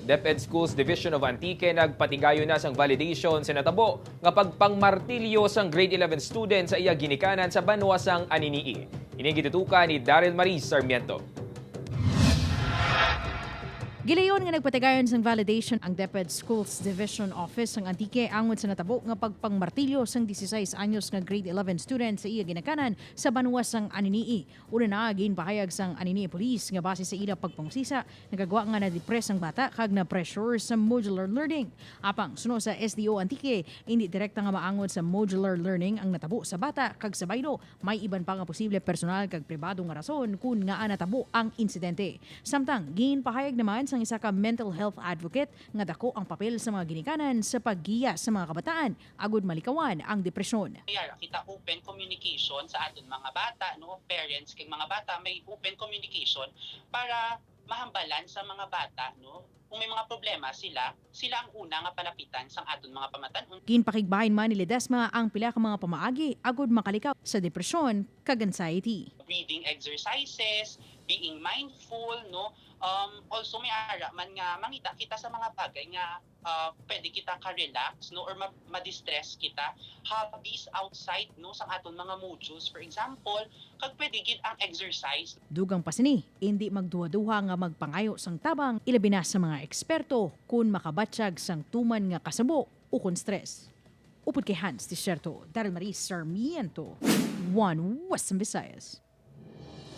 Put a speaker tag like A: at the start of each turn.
A: DepEd Schools Division of Antique nagpatigayon na sang validation sa natabo nga pagpangmartilyo sang grade 11 student sa iya ginikanan sa banwa sang Anenii. Ini gitutukan ni Daryl Marie Sarmiento.
B: Gilayon nga nagpatigayon sang validation ang DepEd Schools Division Office sang Antique angod sa natabo nga pagpangmartilyo sang 16 anyos nga grade 11 student sa iya ginikanan sa banwa sang Anenii. Una na ginpahayag sang Anenii Police nga base sa ila pagpangusisa, nagagwa nga na-depress ang bata kag na pressure sa modular learning. Apang suno sa SDO Antique, hindi direkta nga maangod sa modular learning ang natabo sa bata kag sa baylo may iban pa nga posible personal kag pribado nga rason kung ngaa natabo ang insidente. Samtang ginpahayag naman sang isa ka mental health advocate nga dako ang papel sa mga ginikanan sa paggiya sa mga kabataan agud malikawan ang depresyon.
C: Kaya kita open communication sa aton mga bata, no, parents kay mga bata, may open communication para mahambalan sa mga bata, no, kung may mga problema sila, sila ang una nga palapitan sang aton mga pamatan-on.
B: Ginpakigbahin man ni Ledesma ang pila ka mga pamaagi agud makalikaw sa depresyon kag anxiety.
C: Breathing exercises, being mindful, no, also may ara man nga mangita kita sa mga bagay nga pwede kita ka-relax, no, or ma-distress kita, hobbies outside, no, sa aton mga modules, for example, kag pwede gid ang exercise.
B: Dugang pa sini, hindi magduha-duha nga magpangayo sang tabang, ilabi na sa mga eksperto kung makabatsyag sang tuman nga kasabo o kon stress. Upod kay Hans Desierto, Daryl Marie Sarmiento, One Western Visayas.